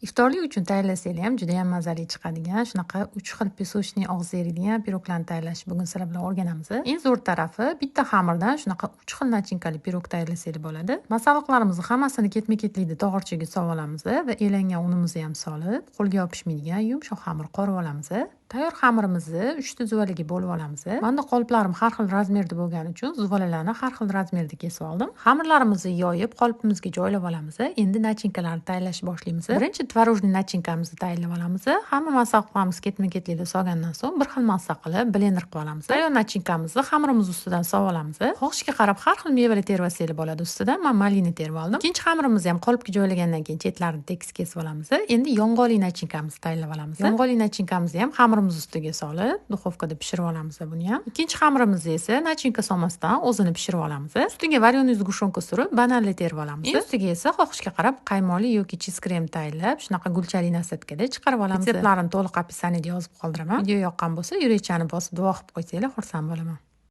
Iftorlik uchun tayyorlasanglar ham juda ham mazali chiqadigan, shunaqa 3 xil песочный og'izda eriydigan piroglarni tayyorlashni bugun sizlar bilan o'rganamiz. Eng zo'r tarafi, bitta xamirdan shunaqa 3 xil начинка li pirog tayyorlasanglar bo'ladi. Masalliqlarimizni hammasini ketma-ketlikda tog'orchaga solib olamiz va elangan unimizni ham solib, qo'lga yopishmaydigan yumshoq xamir qorib olamiz. Tayyor xamirimizni 3 ta zuvalaga bo'lib olamiz. Menda qoliplarim har xil razmerda bo'lgani uchun zuvalalarni har xil razmerda kesib oldim. Xamirlarimizni yoyib, qolipimizga joylab olamiz. Endi начинка larni tayyorlashni boshlaymiz. Birinchi творожный начинка mizni tayyorlab olamiz. Hamma masalliqlarimizni ketma-ketlikda solgandan so'ng bir xil massa qilib blender qilib olamiz. Tayyor начинка mizni xamirimiz ustidan solib olamiz. Xohishga qarab har xil mevalar terib olsanglar bo'ladi ustidan. Men malina terib oldim. Ikkinchi xamirimizni ham qolipga joylagandan keyin chetlarini tekis kesib olamiz. Endi yong'oqli начинка mizni tayyorlab olamiz. Yong'oqli начинка mizni ham xamirimiz ustiga solib, duxovkada pishirib olamiz buni ham. Ikkinchi xamirimizni esa начинка solmasdan o'zini pishirib olamiz. Ustiga вареный сгущёнка surib, bananli terib olamiz. Ustiga esa xohishga qarab qaymoqli yoki cheese krem tayyorlab, shunaqa gulchali насадка da chiqarib olamiz. Retseptlarini to'liq описание da yozib qoldiraman. Video yoqqan bo'lsa, yurakchani bosib duo qilib qo'ysanglar, xursand bo'laman.